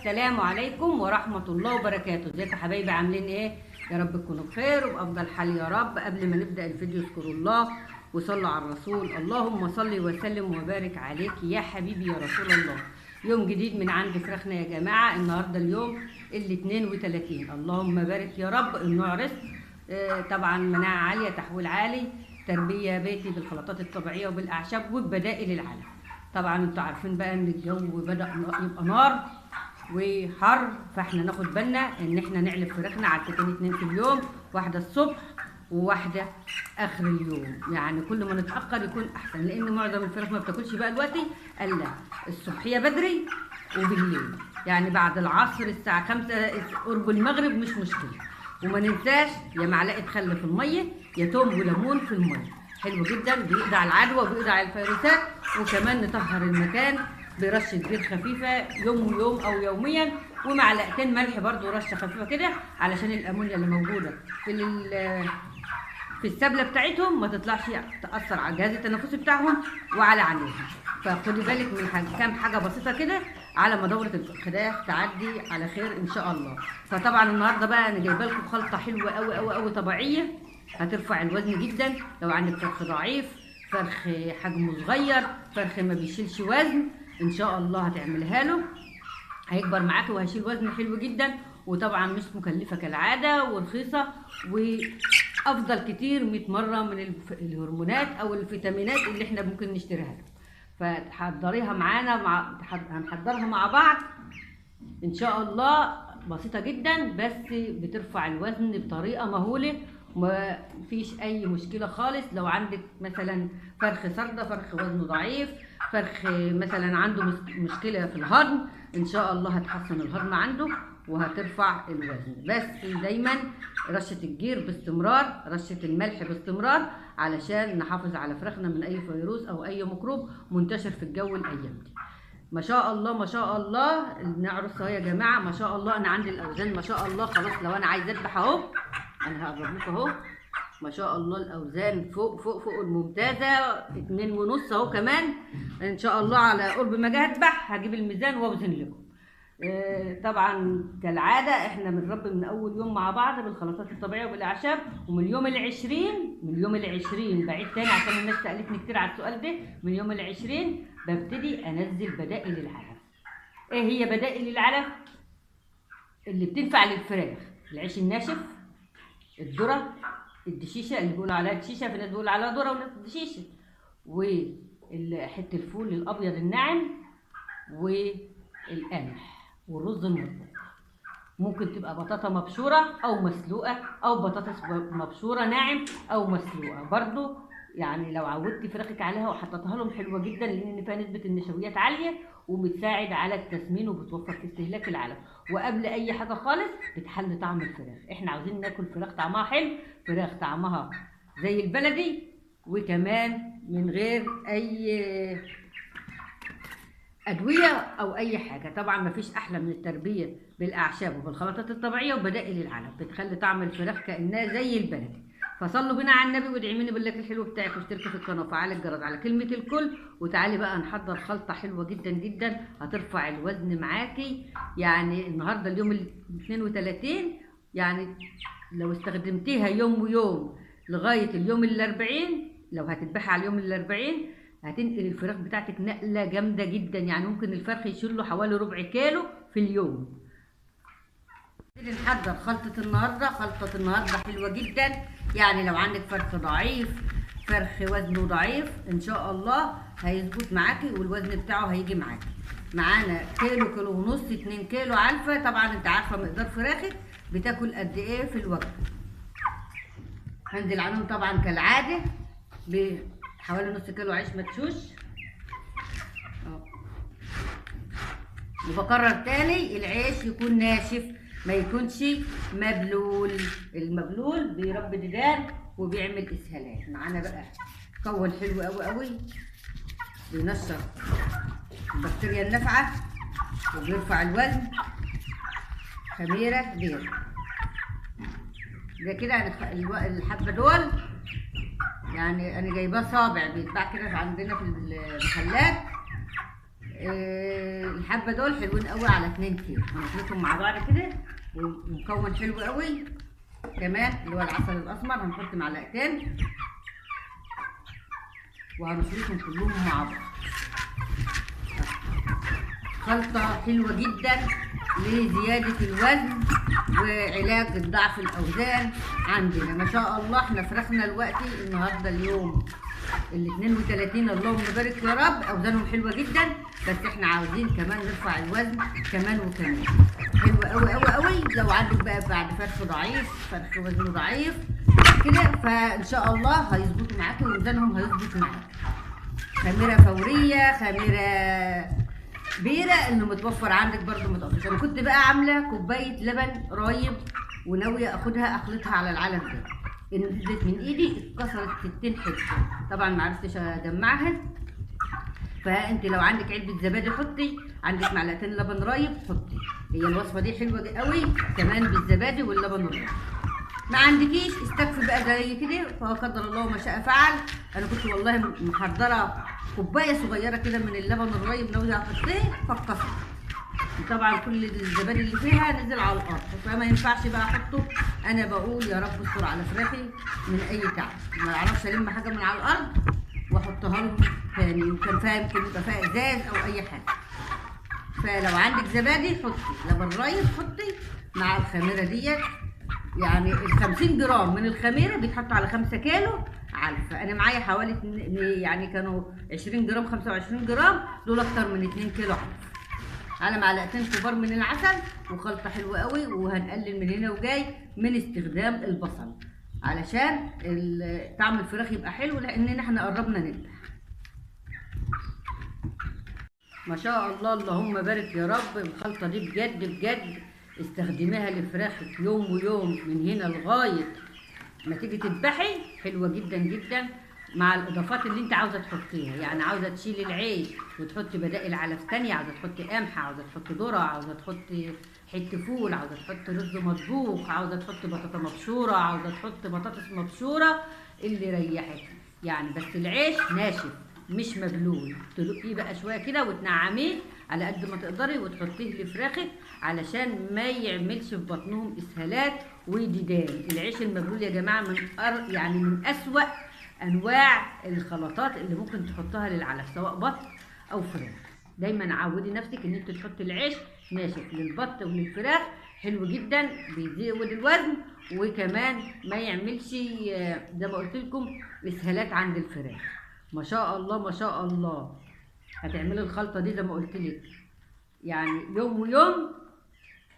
السلام عليكم ورحمة الله وبركاته. ازيكم يا حبايبي، عاملين ايه؟ يا رب تكونوا بخير وبأفضل حال يا رب. قبل ما نبدأ الفيديو اذكروا الله وصلوا على الرسول، اللهم صل وسلم وبارك عليك يا حبيبي يا رسول الله. يوم جديد من عند فراخنا يا جماعة، النهارده اليوم ال 32، اللهم بارك يا رب. النوع رزق، طبعا مناعة عالية، تحويل عالي، تربية بيتي بالخلطات الطبيعية وبالأعشاب وببدائل العلف. طبعا انتوا عارفين بقى ان الجو بدأ يبقى نار وحر، فاحنا ناخد بالنا ان احنا نعلف فراخنا علفتين 2 في اليوم، واحدة الصبح وواحدة اخر اليوم، يعني كل ما نتاخر يكون احسن، لان معظم الفراخ ما بتاكلش بقى دلوقتي الا الصبحية بدري وبالليل، يعني بعد العصر الساعة 5 قرب المغرب مش مشكلة. وما ننساش يا معلقه خل في المية، يا توم وليمون في المية، حلو جدا، بيقضي على العدوى وبيقضي على الفيروسات. وكمان نطهر المكان برشه زيت خفيفة يوم ويوم او يوميا، ومعلقتين ملح برده رشه خفيفة كده، علشان الامونيا اللي موجودة في السبله بتاعتهم ما تطلعش تاثر على الجهاز التنفسي بتاعهم وعلى عينيهم. فخدي بالك من كام حاجة بسيطة كده على ما دوره الفراخ تعدي على خير ان شاء الله. فطبعا النهارده بقى انا جايبه لكم خلطه حلوة قوي قوي قوي طبيعية هترفع الوزن جدا. لو عندك فرخ ضعيف، فرخ حجمه صغير، فرخ ما بيشيلش وزن، ان شاء الله هتعملها له هيكبر معاك وهيشيل وزن حلو جدا. وطبعا مش مكلفة كالعادة ورخيصه، وافضل كتير 100 مرة من الهرمونات او الفيتامينات اللي احنا ممكن نشتريها له. فتحضريها معانا، هنحضرها مع بعض ان شاء الله. بسيطة جدا بس بترفع الوزن بطريقة مهولة، ما فيش اي مشكلة خالص. لو عندك مثلا فرخ سرده، فرخ وزنه ضعيف، فرخ مثلا عنده مشكلة في الهضم، ان شاء الله هتحسن الهضم عنده وهترفع الوزن. بس دايما رشه الجير باستمرار، رشه الملح باستمرار، علشان نحافظ على فراخنا من اي فيروس او اي ميكروب منتشر في الجو الايام دي. ما شاء الله ما شاء الله النعرس اهو يا جماعة، ما شاء الله انا عندي الاوزان ما شاء الله. خلاص لو انا عايزه اذبح اهو، انا هقرب لكم اهو، ما شاء الله الاوزان فوق فوق فوق الممتازة، 2.5 اهو كمان. ان شاء الله على قرب ما اجي اذبح هجيب الميزان واوزن لكم. طبعا كالعادة احنا بنربي من اول يوم مع بعض بالخلطات الطبيعية وبالاعشاب، ومن يوم 20، من يوم 20 بعيد تاني عشان الناس سالتني كتير على السؤال ده، من يوم 20 ببتدي انزل بدائل العلف. ايه هي بدائل العلف اللي بتنفع للفراخ؟ العيش الناشف، الذرة، الدشيشه اللي بيقولوا عليها دشيشه، في ناس بيقولوا عليها ذره وناس دشيشه، وحتة الفول الابيض الناعم، والقمح، والرز المطبوخ. ممكن تبقى بطاطا مبشوره او مسلوقة، او بطاطس مبشوره ناعم او مسلوقة برضو. يعني لو عودتي فراخك عليها وحطيتها لهم حلوة جدا، لان فيها نسبه النشويات عالية وبتساعد على التسمين وبتوفر في استهلاك العلف. وقبل اي حاجة خالص بتحل طعم الفراخ، احنا عاوزين ناكل فراخ طعمها حلو، فراخ طعمها زي البلدي، وكمان من غير اي ادوية او اي حاجة. طبعا مفيش احلى من التربية بالاعشاب وبالخلطات الطبيعية وبدائل العلف، بتخلي طعم الفراخ كانها زي البلدي. فصلوا بينا على النبي وادعي بالله الحلو بتاعك، واشتركي في القناة وفعلي الجرس على كلمة الكل. وتعالي بقى نحضر خلطه حلوة جدا جدا هترفع الوزن معاكي. يعني النهارده اليوم ال 32، يعني لو استخدمتيها يوم ويوم لغاية اليوم ال 40، لو هتذبحي على اليوم ال 40 هتنقل الفراخ بتاعتك نقله جامدة جدا. يعني ممكن الفرخ يشيل له حوالي ربع كيلو في اليوم. نحضر خلطه النهارده. خلطه النهارده حلوة جدا، يعني لو عندك فرخ ضعيف، فرخ وزنه ضعيف، ان شاء الله هيظبط معاكي والوزن بتاعه هيجي معاكي. معانا كيلو، كيلو ونص، 2 كيلو علفه. طبعا انت عارفه مقدار فراخك بتاكل قد ايه في الوجبة. هنزل عليهم طبعا كالعادة بحوالي نص كيلو عيش مدشوش. وبكرر تاني، العيش يكون ناشف ما يكونش مبلول، المبلول بيربي ديدان وبيعمل اسهالات. معانا بقى كون حلو قوي قوي، بينشط البكتيريا النافعة وبيرفع الوزن، خميره بيض. ده كده الحبة دول، يعني انا جايباه صابع بيتباع كده عندنا في المحلات. الحبة دول حلوين قوي على 2 كيلو، هنخلطهم مع بعض كده، ومكون حلو قوي كمان اللي هو العسل الاسمر، هنحط معلقتين وهنخلطهم كلهم مع بعض. خلطه حلوة جدا لزيادة الوزن وعلاج الضعف الاوزان عندنا ما شاء الله. احنا فراخنا دلوقتي النهارده اليوم ال 32، اللهم بارك يا رب، اوزانهم حلوة جدا، بس احنا عاوزين كمان نرفع الوزن كمان وكمان. حلو قوي قوي قوي. لو عندك بقى بعد فرخ ضعيف، فرخ وزنه ضعيف كده، فان شاء الله هيظبطوا معاكي ووزنهم هيظبط معاكي. خميره فورية، خميره بيره اللي متوفر عندك برده ما تقفش. انا كنت بقى عامله كوباية لبن رايب وناويه اخدها اخلطها على العلف ده، نزلت من ايدي اتكسرت 60 حتة، طبعا ما عرفتش اجمعها. فانت لو عندك علبة زبادي حطي، عندك معلقتين لبن رايب حطي. هي الوصفة دي حلوة قوي كمان بالزبادي واللبن الرايب. ما عندكيش استكفي بقى زي كده، فقدر الله ما شاء فعل. انا كنت والله محضرة كوباية صغيرة كده من اللبن الرايب ناوية احطيه، فاتكسرت طبعا كل الزبادي اللي فيها نزل على الارض، فما ينفعش بقى احطه. انا بقول يا رب استر على فراخي من اي تعب، ما اعرفش الم حاجة من على الارض واحطها لهم تاني، وكان فيها يمكن يبقى فيها ازاز او اي حاجة. فلو عندك زبادي حطي، لبن رايب حطي مع الخميره ديت. يعني ال 50 جرام من الخميره بيتحطوا على 5 كيلو علفه. انا معايا حوالي يعني كانوا 20 جرام 25 جرام، دول اكتر من 2 كيلو علف، على معلقتين كبار من العسل، وخلطه حلوة قوي. وهنقلل من هنا وجاي من استخدام البصل علشان طعم الفراخ يبقى حلو، لان احنا قربنا نذبح. ما شاء الله اللهم بارك يا رب. الخلطة دي بجد بجد استخدميها لفراخك يوم ويوم من هنا لغاية ما تيجي تذبحي، حلوة جدا جدا مع الاضافات اللي انت عاوزه تحطيها. يعني عاوزه تشيلي العيش وتحطي بدائل علف تانية، عاوزه تحطي قمح، عاوزه تحطي ذره، عاوزه تحطي حتة فول، عاوزه تحطي رز مطبوخ، عاوزه تحطي بطاطا مبشوره، عاوزه تحطي بطاطس مبشوره، اللي يريحك يعني. بس العيش ناشف مش مبلول، تلقيه بقى شوية كده وتنعميه على قد ما تقدري وتحطيه لفراخك علشان ما يعملش في بطنهم اسهالات وديدان. العيش المبلول يا جماعة من يعني من اسوأ انواع الخلطات اللي ممكن تحطها للعلف سواء بط او فراخ. دايما عودي نفسك ان انت تحطي العيش ناشف للبط وللفراخ، حلو جدا، بيزود الوزن وكمان ما يعملش زي ما قلت لكم اسهالات عند الفراخ. ما شاء الله ما شاء الله. هتعملي الخلطة دي زي ما قلت لك يعني يوم ويوم،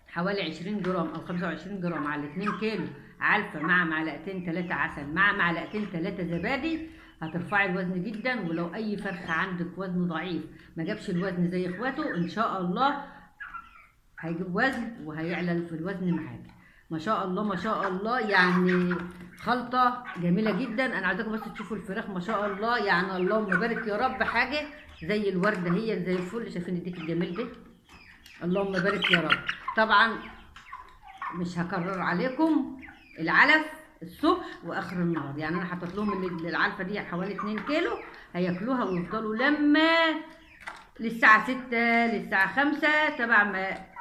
حوالي 20 جرام او 25 جرام على 2 كيلو علفه مع معلقتين 3 عسل مع معلقتين 3 زبادي، هترفعي الوزن جدا. ولو اي فرخة عندك وزن ضعيف ما جابش الوزن زي اخواته ان شاء الله هيجيب وزن وهيعلى في الوزن معاك. ما شاء الله ما شاء الله، يعني خلطه جميلة جدا. انا عايزاكم بس تشوفوا الفراخ ما شاء الله، يعني اللهم بارك يا رب، حاجة زي الورده هي زي الفل. شايفين الديك الجميل ده؟ اللهم بارك يا رب. طبعا مش هكرر عليكم العلف الصبح واخر النهار، يعني انا حطيت لهم العلفه دي حوالي 2 كيلو هياكلوها ويفضلوا لما للساعة 6 للساعة 5 تبع ما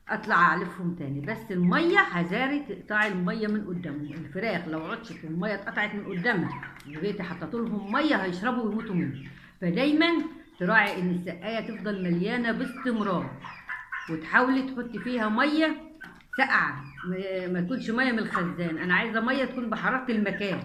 اطلع اعلفهم تاني. بس المية حذاري تقطعي المية من قدامهم، الفراخ لو عطشت والمية اتقطعت من قدامها وجيتي حطيت لهم مية هيشربوا ويموتوا منها. فدايما تراعي ان السقاية تفضل مليانة باستمرار، وتحاولي تحطي فيها مية ساقعه، ما تكونش مية من الخزان. انا عايزه مية تكون بحرارة المكان،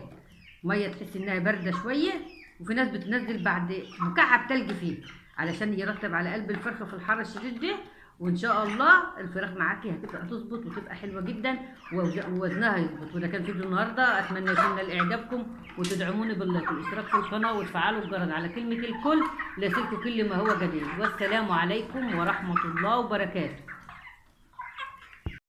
مية تحس انها باردة شوية. وفي ناس بتنزل بعد مكعب تلج فيه علشان يرتب على قلب الفرخه في الحر الشديد ده، وان شاء الله الفراخ معاكي هتبقى تظبط وتبقى حلوة جدا ووزنها يظبط. وده كان فيديو النهارده، اتمنى يكون لاعجابكم وتدعموني باللايك والاشتراك في القناة وتفعلوا الجرس على كلمة الكل ليصلكم كل ما هو جديد. والسلام عليكم ورحمة الله وبركاته.